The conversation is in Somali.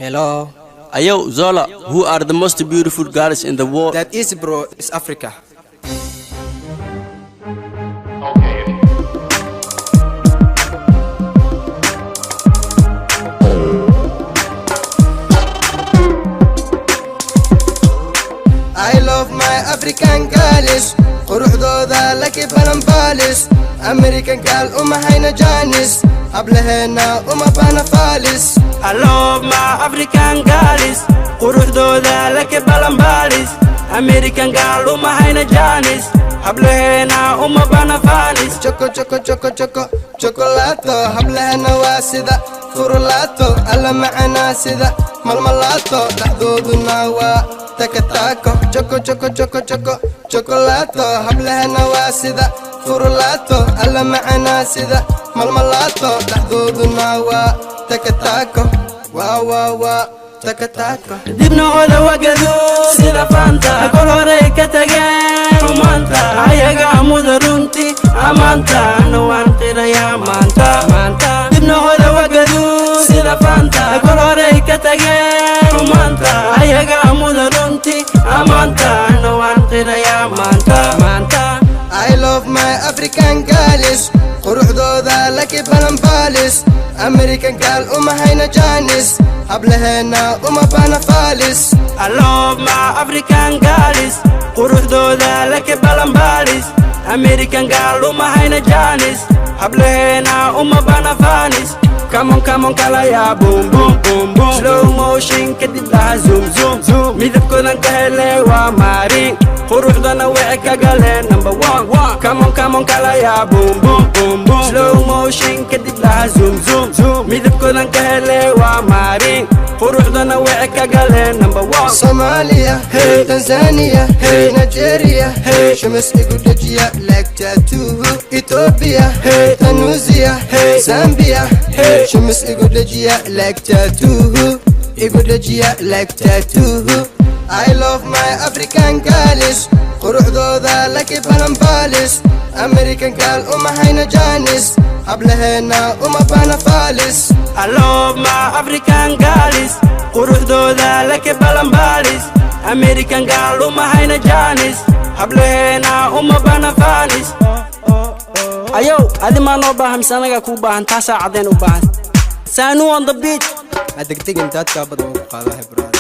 Hello. Ayo, Zola, who are the most beautiful girls in the world? That is, bro, is Africa. Okay. I love my African girls, quruxdooda laki balanbaalis. American girl uma hayna jaanis, hablaheena uma baahna faalis. I love my African girls, quruxdooda laki balanbaalis. American girl uma hayna jaanis, hablaheena uma baahna faalis. Choco choco choco choco chocolato, hablaheena waa sida furulaato, alla macanaa sida malmalaato, dhexdooduna waa takataako. Choco choco choco choco chocolato, hablaheena waa sida furulaato, alla macanaa sida malmalaato, dhexdooduna waa takataako, waa waa waa takataako. Dibnahooda waa gaduud sida Fanta, kol horey ka tageen xumaanta, ayaga muda runti amaanta, ana waan qirayaa maanta maanta. Dibnahooda waa gaduud sida Fanta, kol horey ka tageen xumaanta, ayaga muda runti amaanta, ana waan qirayaa maanta maanta. I love my African girls, quruxdooda laki balanbaalis. American girl uma hayna jaanis, hablaheena uma baahna faalis. I love my African girls, quruxdooda laki balanbaalis. American girl uma hayna jaanis, hablaheena uma baahna faalis. Come on, come on, kalaya boom boom boom boom, slow motion kadib dhaha zoom zoom zoom. Midabkoodan ka helay waa maari, quruxdana waxay ka galeen number one. Come on, come on, kalaya boom boom boom boom, slow motion kadib dhaha zoom zoom zoom. Midabkoodan ka helay waa maari, quruxdana waxay ka galeen number one. Somalia, Hey. Tanzania, Hey. Nigeria, Hey. Shamas igu dejiya like tattoo. Ethiopia, Hey. Tunisia, Hey. Zambia, Hey. Shamas igu dejiya like tattoo, igu dejiya like tattoo. I love my African girls, quruxdooda laki balanbaalis. American girl uma hayna jaanis, hablaheena uma baahna faalis. I love my African girls, quruxdooda laki balanbaalis. American girl uma hayna jaanis, hablaheena uma baahna faalis. Ayow, adi maa noo baahan mise anagaa kuu baahan? Taasaa cadeen u baahan. Saanu on the beat. Ha degdegin, daadkaa badan ku qaadahay, brother.